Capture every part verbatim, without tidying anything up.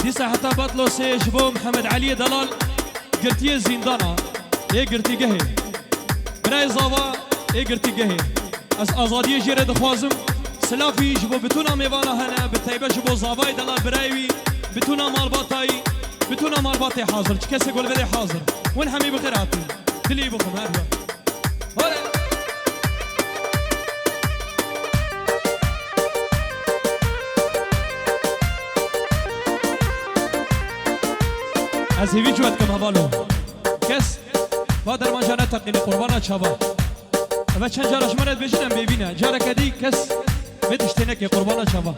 Dîsa heta Batlosê ji bo Mihemed Eliyê Delal, girtiyê zîndana, ê girtîgehê. Birayê zava ê girtîgehê. Ez azadiyê jê re dixwazim. Silafî ji bo bitûna mêvana hene, bi teybe ji bo zavayê Delal birayê wî, bitûna malbatayî, bitûna malbatê hazir, çi kesê golvedê hazir. Hûn hemî bi xêr hatî. Dilî bixwim her we. Hore! Ez hêvî ji we dikim hevalo. Kes va dermanca neteqîne qurbana çava. Eve çend cara ji me re dibêjin em bêvî ne. Careke dî kes vê tiştê neke qurbana çava.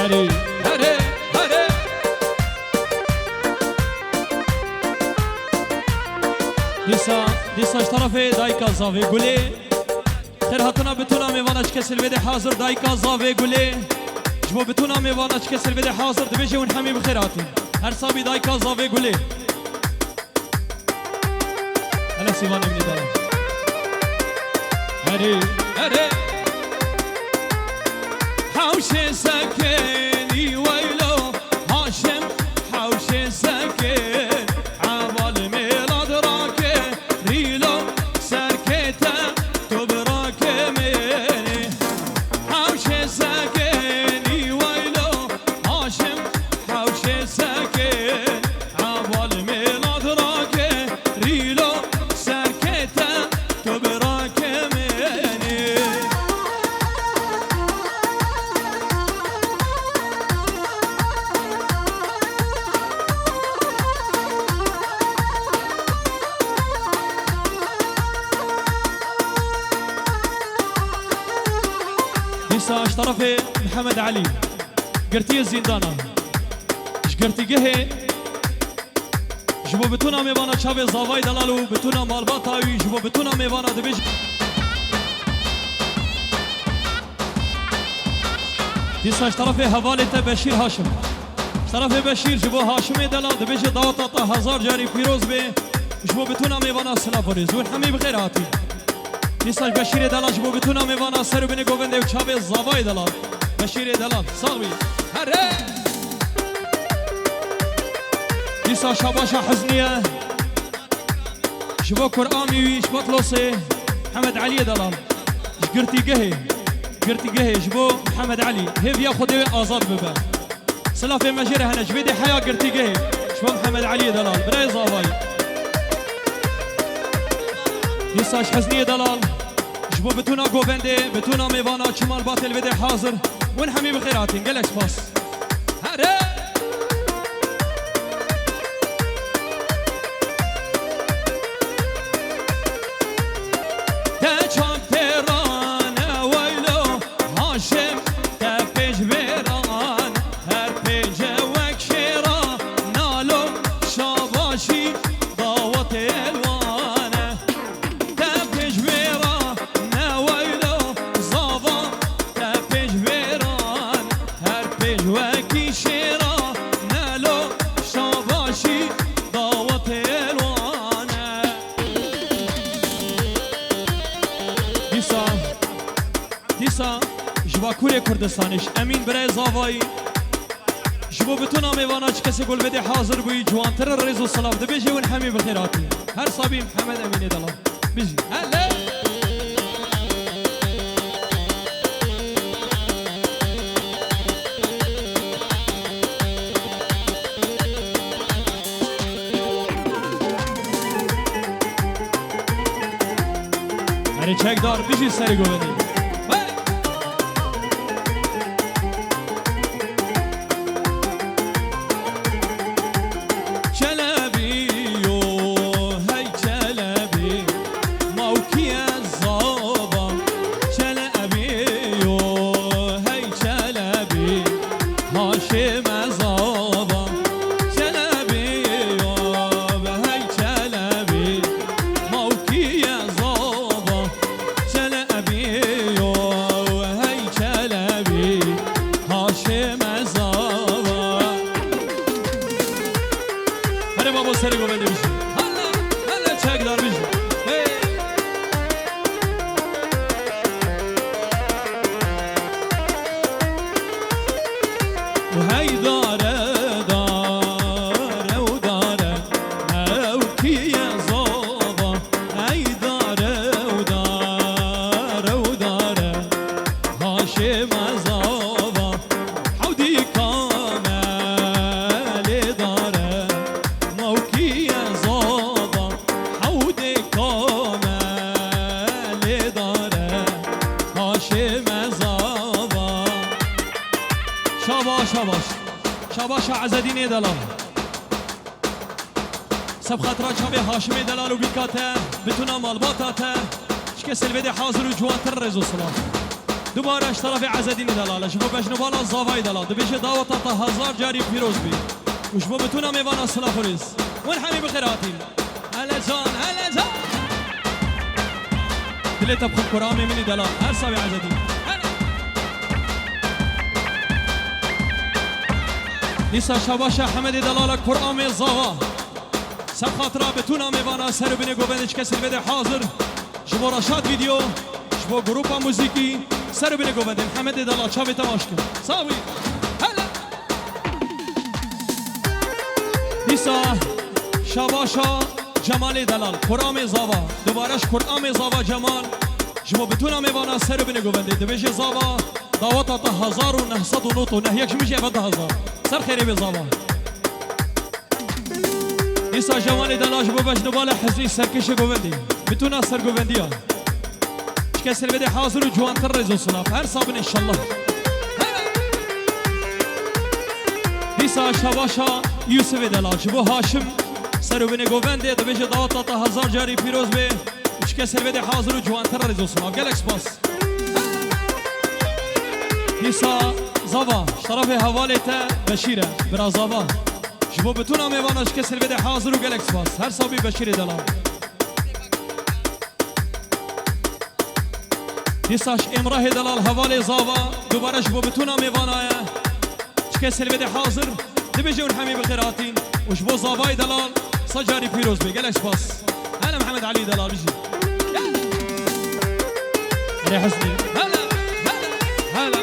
Herê, herê, herê. Dîsa, dîsa ji terefê dayika zavê Gulê. Xêr hatina bitûna mêvana çi kesê li vê de hazir dayika zavê Gulê. Ji bo bitûna mêvana çi kesê li vê de hazir dibêje hûn hemî bi xêr hatin. Her sabî dayika zavê Gulê. Hele sîvanê min dara. Erê, erê. Hewşê sekên î weylo, Haşim, hewşê sekên, heval mêlad rake, rîlo, serkê te, tu birake mêrê. Hewşê sekên î weylo, Haşim, hewşê sekên, Heval mêlad rake, rîlo serkê te, tu birake mênê. Dîsa ji terefê Mihemed Elî, girtiyê zîndana. Ji girtîgehê Ji bo bitûna mêvana çavê zavayê delal û bitûna malbata wî, ji bo bitûna mêvana dibêjin. Dîsa ji terefê hevalê te Beşîr Haşim. Ji terefê Beşîr ji bo Haşimê delal dibêje daweta te hezar carî pîroz be. Ji bo bitûna mêvana silav û rêz. Hûn hemî bi xêr hatî. Dîsa ji Beşîrê delal ji bo bitûna mêvana ser û binê govendê û çavê zavayê delal. Beşîrê delal. Sax bî. Here! Dîsa şabaşa Hizniye. Ji bo Kur'amî wî, ji Batlosê, Mihemed Eliyê delal. Ji girtîgehê, girtîgehê ji bo Mihemed Elî. Hêviya Xwedê wê azad bibe. Silafê me jê re hene, ji vê dê heya girtîgehê. Ji bo Mihemed Eliyê delal. Birayê zavayî. Dîsa ji Hezniyê delal. Ji bo bitûna govendê, bitûna mêvana, çi malbatê li vê dê hazir. Hûn hemî bi xêr hatin. Gelek spas. Here! Te çand têran e weylo, Haşim te pêş bêran, her pêce wek şêra, nalo şabaşî dawetê elwan e. Te pêş bêra ne weylo zava, te pêş bêran her pêş wekî şêra, nelo şabaşî dawetê elwan e. Dîsa, dîsa ji Bakurê Kurdistanê, ji Emîn birayê zavayî, ji bo bitûna mêvana çi kesê gol vedê hazir bûyî, ciwantirin rêz û silav dibêje, hûn hemî bi xêr hatî. Her sabî Mihemed Emînê delal. Bijî. Hele! Erê çekdar, bijî serê govendê. Hey! Çelebî yo, hey Çelebî, mawkiye zava. Çelebî yo, hey Çelebî, Haşime zava. Çelebî yo, hey Çelebî. Babo serê govendê bijî. Hele, hele çekdar bijî. Hey. Hey dare, dare û dare, ew kî ye zava? Hey dare û dare û dare, Haşim e zava. Hewdî kamelê dare, mewkî ye zava. Hewdê kamelê dare, Haşim e zava. Şabaş, şabaş. Şabaş a Ezedînê delal. Seb xatira çavê Haşimê delal û bîka te, bitûna malbata te, çike selvêdê hazir û ciwantir rêz û silav. Dubare ji tarafê Ezedînê delal e, ji bo bejnobala Zavayê delal, dibêje daweta te hezar carî pîroz bî. Û ji bo bitûna mêvana silav û rêz. Hûn hemî bi xêr hatîn. Hele can, hele can. Dilê te bi xwe kuramê min î delal. Her sabê Ezedîn. Hele. Dîsa şabaşa Hemedê delala Kuramê Zava. Seb xatira bitûna mêvana ser û binê govendê çike selvêdê hazir. Ji bo Reşad Video, ji bo grupa muzîkî, ser û binê govendê Hemedê delal çavê te maş kin. Sawî. Hele. Dîsa şabaşa Cemalê delal, Kuramê Zava. Dubare ji Kuramê Zava Cemal. Ji bo bitûna mêvana ser û binê govendê dibêje Zava, daweta te hezar û neh sed û nod û neh, yek ji min jî eve du hezar. Ser xêrê bê Zava. Dîsa Cemalê delal ji bo bejnobala Hizrî serkêşê govendê. Bitûna sergovendiya. Çike selvêdê hazir û ciwantir rêz û silav. Her sabin înşallah. Dîsa şabaşa Yûsifê delal ji bo Haşim ser û binê govendê dibêje daweta te hezar carî pîroz bê. Çike selvêdê hazir û ciwantir rêz û silav. Gelek spas. Dîsa Zava, ji tarafê hevalê te Beşîr e, bira Zava. Ji bo bitûna mêvana çike selvêdê hazir û gelek spas. Her sabî Beşîrê delal. Dîsa ji Êmrahê delal hevalê Zava, dubare ji bo bitûna mêvana ye. Çike selvêdê hazir, dibêje hûn hemî bi xêr hatîn. Û ji bo Zavayê delal, sed carî pîroz bê. Gelek spas. Hele Mihemed Elî delal bijî. Hele Husnî. Hele, hele, hele.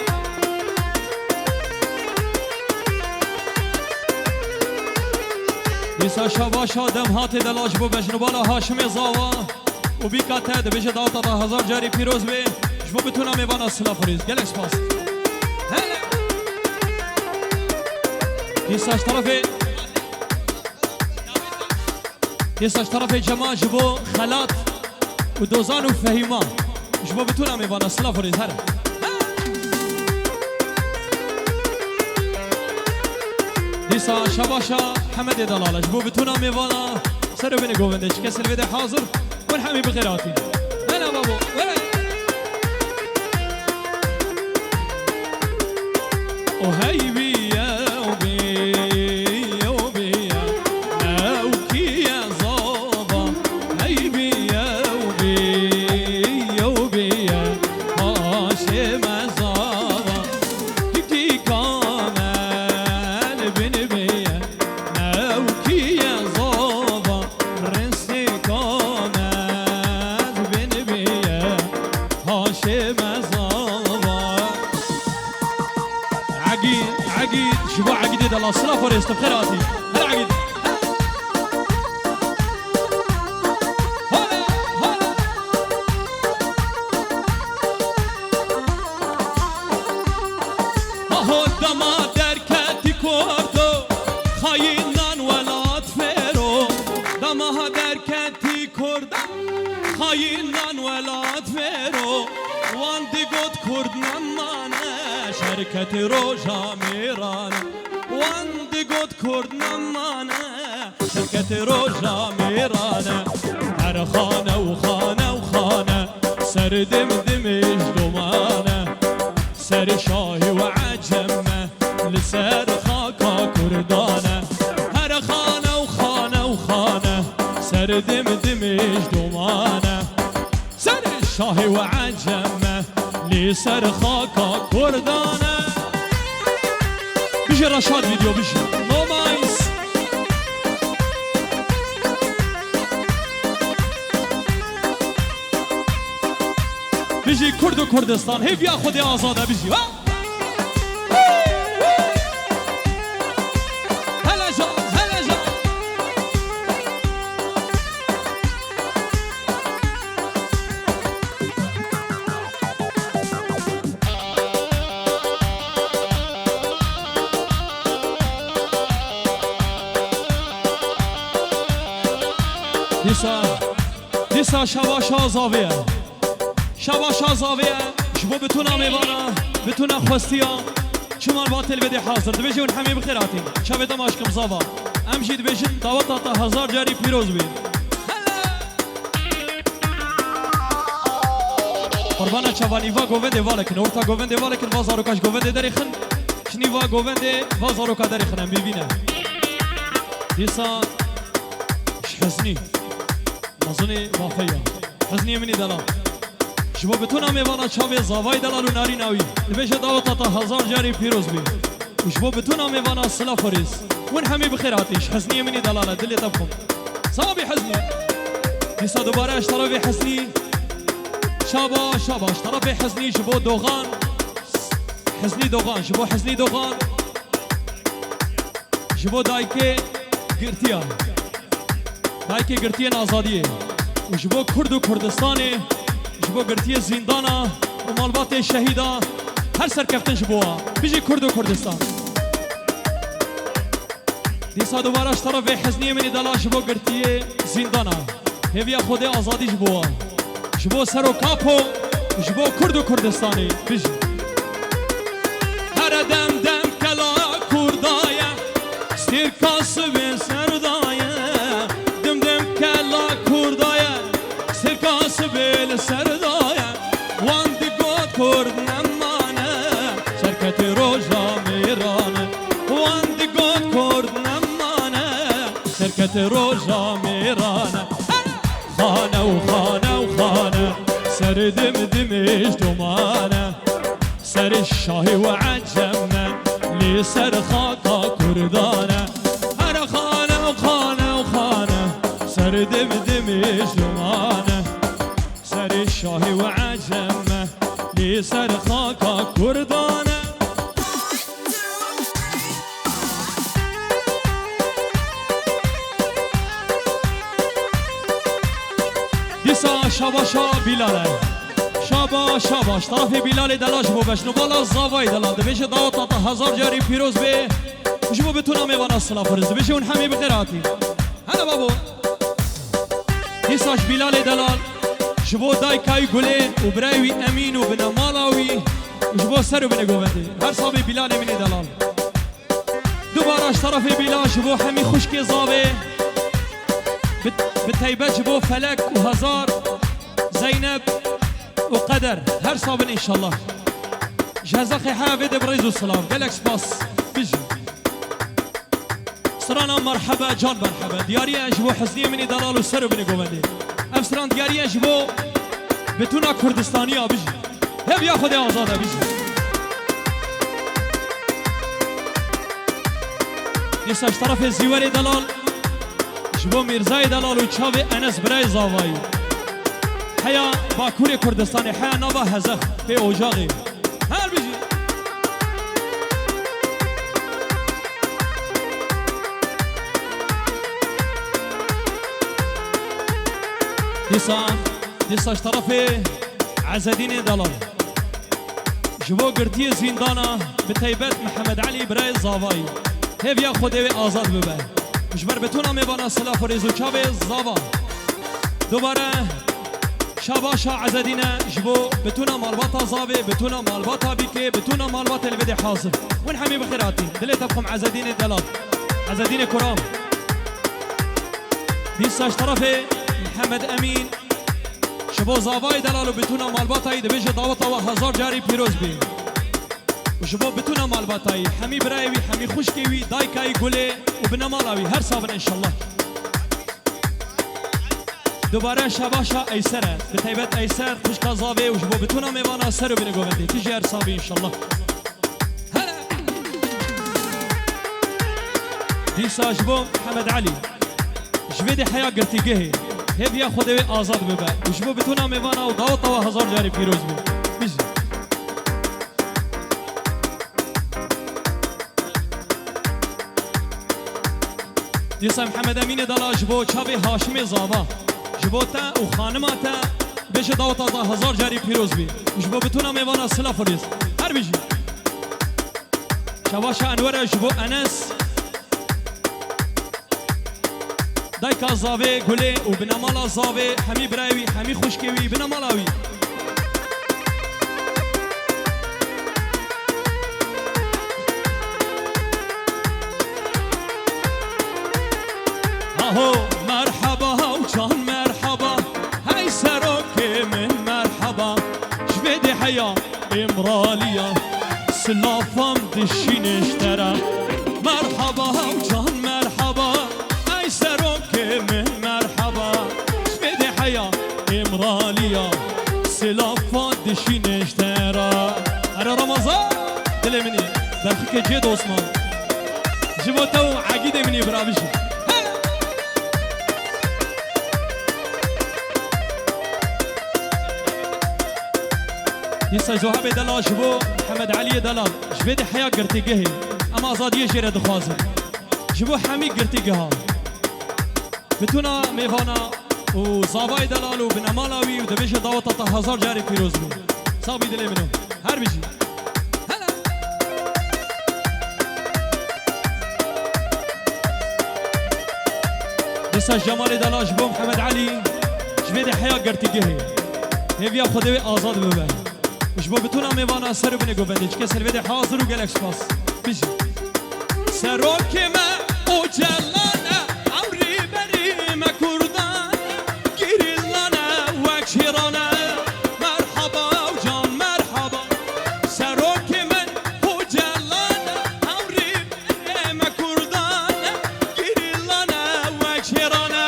Dîsa şabaşa Demhatê delal ji bo bejnobala Haşimê Zava. Û bîka te dibêje daweta te hezar carî pîroz bê. Ji bo bitûna mêvana silav û rêz. Gelek spas. Hele. Dîsa ji tarafê, dîsa ji tarafê Cema ji bo Xelat û Dozan û Fehîma. Ji bo bitûna mêvana silav û rêz. Here. Dîsa şabaşa Hemedê delal e. Ji bo bitûna mêvana ser û binê govendê çike selvêdê hazir. Hûn hemî bi xêr hatîn. Hele babo, were. O hey bîye, o bîye, o bîye. Ew kî ye Zava? Hey bîye, o bîye, o bîye. Haşê me Zava. Hikî kamel bin bîye. Ew kî ye Zava? Rêstê kamel bin bîye, Haşê me Zava. Egîd, Egîd, ji bo Egîdê delal silav û rêz, tu bi xêr hatî. Her Egîd. Hala, hala. Aho dema derketî Kurdo, xayînan welat fêro. Dema derketî Kurdo, xayînan welat fêro. Wan digot Kurd nemane, şerketê roja mêrane. Wan digot Kurd nemane, şerketê roja mêrane. Her xane û xane û xane, ser dim dimêj domane. Ser şahî û ecem me, li ser xaka Kurdan e. Her xane û xane û xane, ser dim dimêj domane. Ser şahî û ecem me, li ser xaka Kurdan e. Bijî Reşad Video, bijî. No mais. Bijî Kurd û Kurdistan, hêviya Xwedê azad e, bijî. Ha? Hele can, hele can. Dîsa, dîsa şeva şa zavê ye. Şeva şa zavê ye. Ji bo bitûna mêvana, bitûna xwestiya, çi malbatê li vê dê hazir. Dibêje hûn hemî bi xêr hatîn. Çavê te maşkim zava. Em jî dibêjin daweta te hezar carî pîroz bî. Qurbana çavanî va govendê valekin, orta govendê valekin, va zaroka ji govendê derêxin, şinî va govendê, va zaroka derêxin, em bîvîne. Dîsa ji Heznî, mezinê Mafeya, Hezniyê min î delal. Ji bo bitûna mêvana çavê zavayê delal û narîna wî, dibêje daweta te hezar carî pîroz bî. Û ji bo bitûna mêvana silav û rêz. Hûn hemî bi xêr hatî, ji Hezniyê min î delal e, dilê te bixwim. Sawa bî Heznî. Dîsa dubare ji terefê Heznî. Şaba, şaba, ji terefê Heznî ji bo Doxan. Heznî Doxan, ji bo Heznî Doxan. Ji bo dayikê girtiya. Dayikê girtiyên azadiyê. Û ji bo Kurd û Kurdistanê, ji bo girtiyê zîndana û malbatê şehîda, her serkeftin ji bo wa. Bijî Kurd û Kurdistan. Dîsa dubare ji terefê Hezniyê min î delal ji bo girtiyê zîndana. Hêviya Xwedê azadî ji bo wan. Ji bo Serok Apo, ji bo Kurd û Kurdistanê. Bijî. Here dem dem kela Kurda ye, stêrka sibê ser da ye. Dim dim kela Kurda ye, stêrka sibê li ser da ye. Wan digot Kurd nemane, serketê roja mêrane. Wan digot Kurd nemane, serketê roja mêrane. Xane û xane û xane, serê dim dimêj domane. Serê şahê û ecem e, lê ser xaka Kurdan e. Here xane û xane û xane, serê dim dimêj domane. Serê şahê û ecem e, lê ser xaka Kurdan e. Dîsa şaba şa Bîlal e. Şaba, şaba, ji terefê Bîlalê delal ji bo beşnobala zavayê delal. Dibêje daweta te hezar carî pîroz bê. Ji bo bitûna mêvana silav û rêz. Dibêje hûn hemî bi xêr hatî. Hele babo. Dîsa ji Bîlalê delal, ji bo dayika wî Gulê û birayê wî Emîn û binemala wî, û ji bo ser û binê govendê. Her sabê Bîlalê min î delal. Dubare ji terefê Bîlal ji bo hemî xwişkê zavê, bi, bi teybet ji bo Felek û Hezar, Zeynep û Qeder. Her sabin înşallah. Ji hezexê heya vê de bi rêz û silav. Gelek spas. Bijî. Strana merhebe, can merhebe. Diyariye ji bo Hezniyê min î delal û ser û binê govendê. Ev stran diyariye ji bo bitûna Kurdistaniya bijî. Hêviya Xwedê azad e bijî. Dîsa ji terefê Zîwerê delal, ji bo Mîrzayê delal û çavê Enes birayê zavayî. Heya Bakurê Kurdistanê, heya nava Hezex, pê ocaxê. Her bijî. Dîsa, dîsa ji terefê Ezedînê delal. Ji bo girtiyê zîndana, bi teybet Mihemed Elî birayê zavayî. Hêviya Xwedê wê azad bibe. Ji ber bitûna mêvana silav û rêz û çavê zava. Dubare Şaba şa Ezedîne ji bo bitûna malbata zavê, bitûna malbata bîkê, bitûna malbatê li vê dê hazir. Hûn hemî bi xêr hatîn. Dilê te bixwim Ezedînê delal. Ezedînê Kuram. Dîsa ji terefê Mihemed Emîn ji bo zavayê delal û bitûna malbata wî dibêje daweta we hezar carî pîroz bî. Û ji bo bitûna malbata wî, hemî birayê wî, hemî xwişkê wî, dayika wî Gulê û binemala wî her sabin înşallah. Dubare şaba şa Eyser e. Bi teybet Eyser, xwişka zavê û ji bo bitûna mêvana ser û binê govendê. Tu jî her sabî înşallah. Hele! Dîsa ji bo Mihemed Elî. Ji vê dê heya girtîgehê. Hêviya Xwedê wê azad bibe. Û ji bo bitûna mêvana û daweta we hezar carî pîroz be. Bijî. Dîsa Mihemed Emînê Delal ji bo çavê Haşimê Zava, ji bo te û xanima te bêje daweta te hezar carî pîroz bî. Û ji bo bitûna mêvana silav û rêz. Her bijî. Şebaşa Enwere ji bo Enes. Dayka Zavê Gulê û binemala Zavê, hemî birayê wî, hemî xwişkê wî, binemala wî. Aho, merhaba, can merhaba, hey serokê min merhaba, ji vê dê heya Îmraliya, silafan dişîne ji te re. Merhaba can merhaba, ey serokê min merhaba. Ji vê dê heya Îmraliya, silafan dişîne ji te re. Here Ramazan, dilê min î, berxikê cê dostman. Ji bo te û egîdê min î bira bijî. Dîsa Zohabê Delal ji bo Mihemed Eliyê Delal, ji vê dê heya girtîgehê, em azadiyê jê re dixwazin. Ji bo hemî girtîgeha, bitûna mêvana û zavayê Delal û binemala wî û dibêje daweta te hezar carê pîroz bû. Sax bî dilê min o. Her bijî. Hele. Dîsa Cemalê Delal ji bo Mihemed Elî, ji vê dê heya girtîgehê. Hêviya Xwedê wê azad bibe. Ji bo bitûna mêvana ser û binê govendê, çike ser vê dê hazir û gelek spas. Bijî. Serokê me Ocalan e, ewrî berî me Kurdan e, gerîlan e, wek şêran e. Merhaba can merhaba. Serokê me Ocalan e, ewrî berî me Kurdan e, gerîlan e, wek şêran e.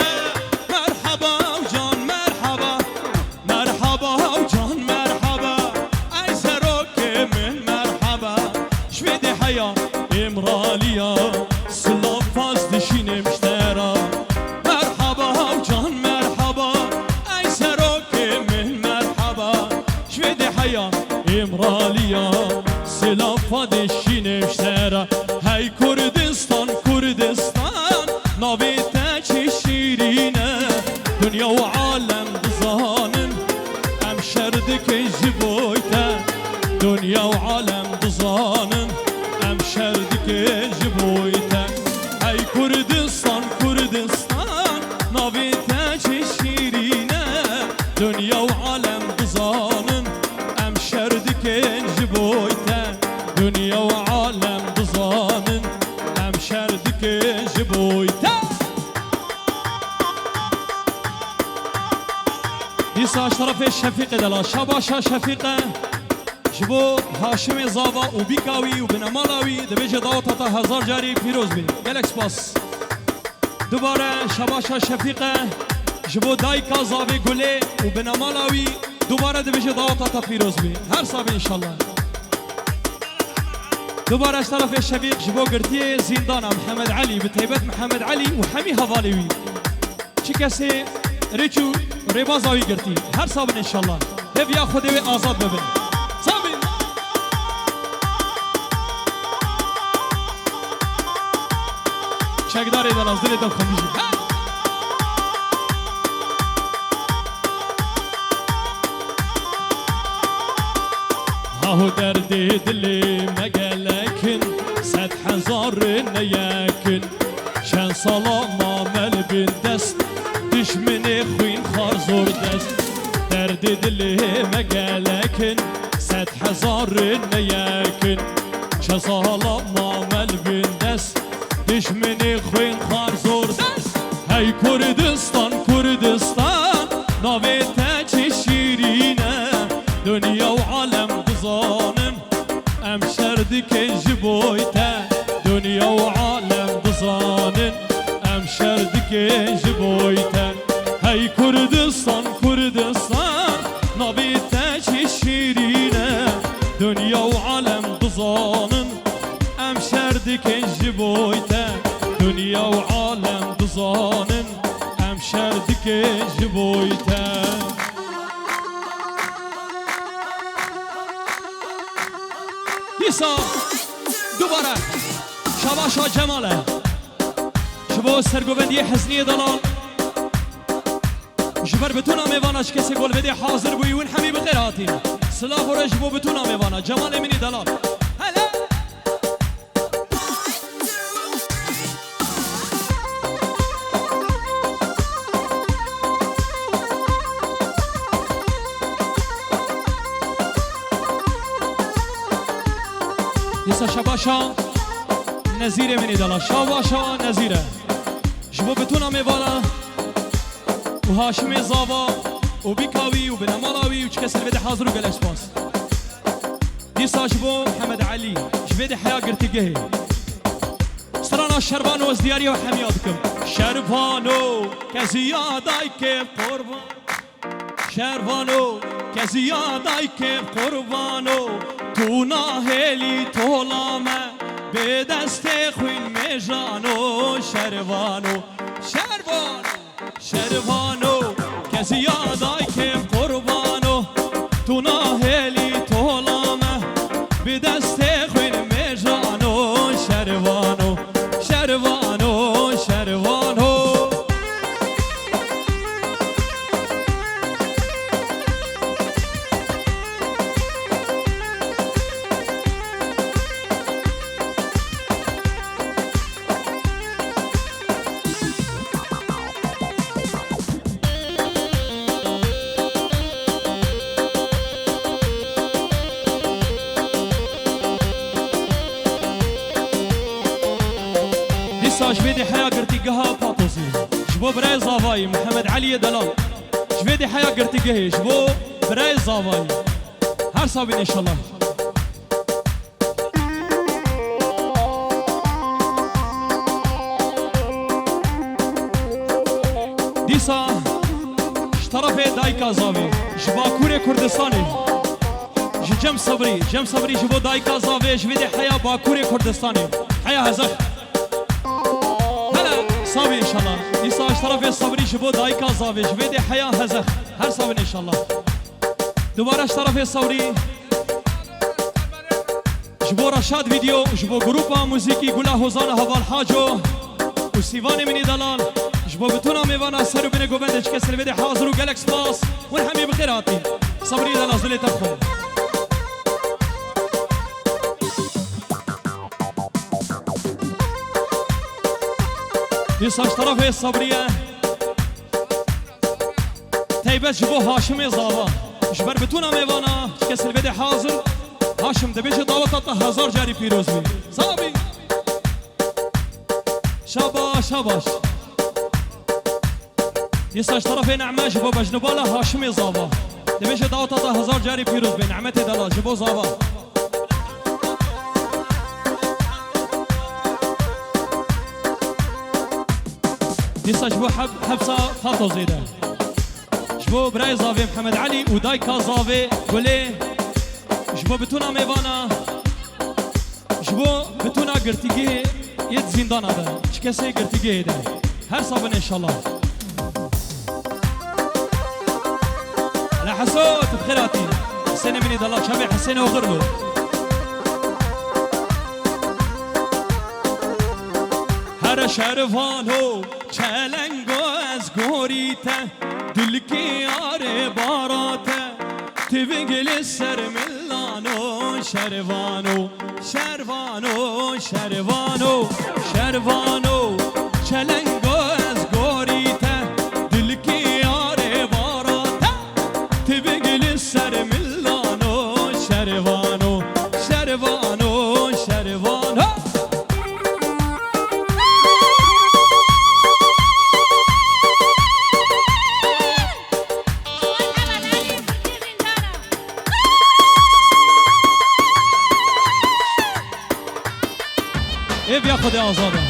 Merhaba can merhaba. Merhaba can merhaba, ey serokê min merhaba. Ji vê dê heya Îmraliya, silafaz dişînim ji te re. Merhaba can merhaba, ey serokê min merhaba. Ji vê dê heya Îmraliya, silafa dişînim ji te re. Hey Kurdistan, Kurdistan, navê te çi şîrîn e. Dinya û alem dizanin, em şer dikin ji bo te. Dinya û alem dizanin, em şer dikin ji bo te. Hey Kurdistan, Kurdistan, navê te çi şîrîn e. Dinya û alem dizanin, em şer dikin ji bo te. Dinya û alem dizanin, em şer dikin ji bo te. Dîsa ji terefê Şefîqê Delal, şabaşa Şefîqe, ji bo Haşimê Zava û bîka wî û binemala wî dibêje daweta te hezar carî pîroz bî. Gelek spas. Dubare şabaşa Şefîqe, ji bo dayika Zavê Gulê û binemala wî dubare dibêje daweta te pîroz bî. Her sax bî înşallah. Dubare ji terefê Şefîq ji bo girtiyê zîndana Mihemed Elî, bi taybet Mihemed Elî û hemî hevalê wî. Çi kesê rêç û rêbaza wî girtî. Her sax bin înşallah. Hêviya Xwedê wê azad bibin. Sax bin. Çekdarê Delal, dilê te xwendî jî. Aho derdê dilê me gelek in, sed hezar ne yek in. Çend sala ma me li bin dest, dijminê xwîn xwar zor dest. Derdê dilê me gelek in, sed hezar ne yek in. Çend sala ma me li bin dest, dijminê xwîn xwar zor dest. Hey Kurdistan, Kurdistan, navê te çi şîrîn e. Dinya û alem dizanin, em şer dikin ji bo te. Dinya û alem dizanin, em şer dikin ji bo te. Hey Kurdistan, Kurdistan, navê te çi şîrîn e. Dinya û alem dizanin, em şer dikin ji bo te. Dinya û alem dizanin, em Derdikê ji bo te. Dîsa dubare şabaşa Cemal e. Ji bo sergovendiyê Hezniyê Delal. Ji ber bitûna mêvana ji kesê golvedê hazir bûyî, win hemî bi xêr hatîn. Silav û rêz ji bo bitûna mêvana Cemalê min î Delal. Hele! Dîsa şabaşa Nezîrê min î Delal. Şabaşa Nezîre. Ji bo bitûna mêvana û Haşimê Zava û bîka wî û binemala wî û çi kesên vê de hazir û gelek spas. Dîsa ji bo Mihemed Elî, ji vê de heya girtîgehê. Strana Şervano ez diyariya hemiya dikim. Şervano, keziya dayke qurban. Şervano, keziya dayke qurbano, tu nahêlî tola me, bi destê xwîn mêjano. Şervano, Şervano, Şervano, keziya dayke qurbano, tu nahêlî tola me, bi destê xwîn mêjano. Şervano, Şervano, Şervano. Dîsa ji vê de heya girtîgeha Patozî. Ji bo birayê Zavayî, Mihemed Eliyê Delal. Ji vê de heya girtîgehê, ji bo birayê Zavayî. Her sabîn înşallah. Dîsa ji terefê dayika Zavê, ji Bakurê Kurdistanê, ji Cem Sabrî, Cem Sabrî ji bo dayika Zavê, ji vê de heya Bakurê Kurdistanê. Heya hezar. Hele, sabî înşallah. Dîsa ji terefê Sabrî ji bo dayika Zavê, ji vê de heya hezar. Her sabîn înşallah. Dubare ji terefê Sabrî. Ji bo Reşad Video, ji bo grupa muzîkî Gula Hozana Heval Haco û Sîvanê Minî Delal, ji bo bitûna mêvana ser û binê govendê çi kesê li vê de hazir û gelek spas. Hûn hemî bi xêr hatîn. Sabrî Delal, zilê te xwe. Dîsa ji terefê Sabrî ye. Teybet ji bo Haşimê Zava. Ji ber bitûna mêvana, kes li vê de hazir. Haşim, dibêje daweta te hezar carî pîroz bî. Sawa bî. Şabaş, şabaş. Dîsa ji terefê Nehme ji bo bejnubala Haşimê Zava. Dibêje daweta te hezar carî pîroz bî. Nehmetê Delal ji bo Zava. Dîsa ji bo heb-, hepsa Fatozê de. Ji bo birayê Zavê Mihemed Elî û dayika Zavê Gulê. Ji bo bitûna mêvana. Ji bo bitûna girtîgehê yê di zîndana de. Çi kesê girtîgehê de. Her sabin înşallah. Hele Heso, tu bi xêr hatî. Hesênê min î Delal, çavê Hesênê oxir bû. Here şervano, çelengo ez gorî te, dilkî yarê bara te, tiving li ser milano, şervano. Şervano, şervano, şervano, çelengo ez gorî te, dilkî yarê bara te, tiving li ser milano, şervano, şervano, şervano. Ê viya Xwedê azad e.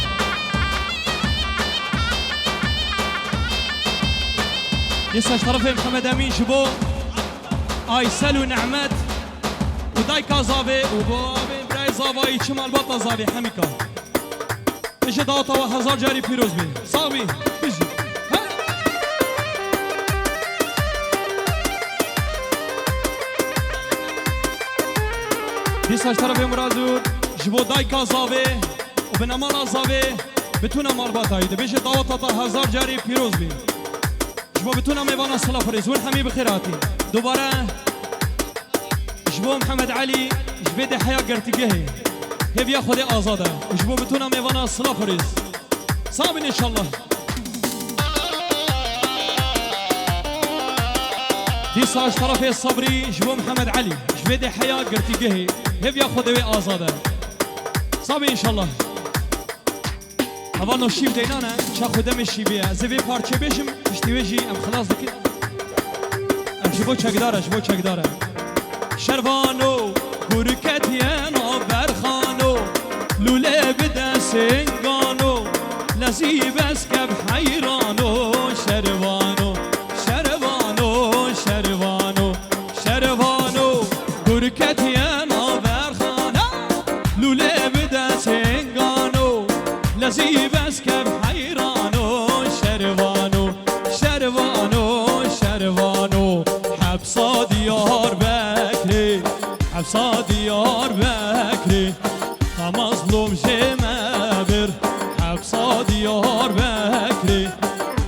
Dîsa ji terefê Mihemed Emîn ji bo Aysel û Nehmet û dayika Zavê û bo avê birayê Zavayî çi malbata Zavê hemîka. Bêje daweta we hezar carî pîroz bê. Sax bî. Bijî. He? Taş tarafê Murazur, ji bo dayka Zavê û binemala Zavê, bitûna malbata wî, dibêje daweta te hezar carî pîroz bî. Ji bo bitûna mêvana silav û rêz, hûn hemî bi xêr hatî. Dubare ji bo Mihemed Elî, ji vê deheya girtîgehê, hêviya Xwedê azad e. Û ji bo bitûna mêvana silav û rêz. Sabin înşallah. Dîsa ji tarafê Sabrî ji bo Mihemed Elî, ji vê deheya girtîgehê, hêviya Xwedê wê azad e. Sabin înşallah. Hevano şîv deynane, çaxo demê şîvê ye. Ez ê vê parçeyê bêjim, piştî wê jî em xilas dikin. Em ji bo çekdar e, ji bo çekdar e. Şervano, gurketiye nav berxano, lûlê bide singano, lezî bes kev heyrano. Şervano, şervano, şervano, şervano, gurketiye nav berxano, lûlê bide singano, lezî bes kev heyrano. Şervano, şervano, şervano, hepsa Diyarbekirê, hepsa Diyarbekirê, ta mazlûm jê me bir. Hepsa Diyarbekirê,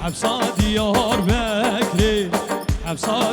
hepsa Diyarbekirê, hepsa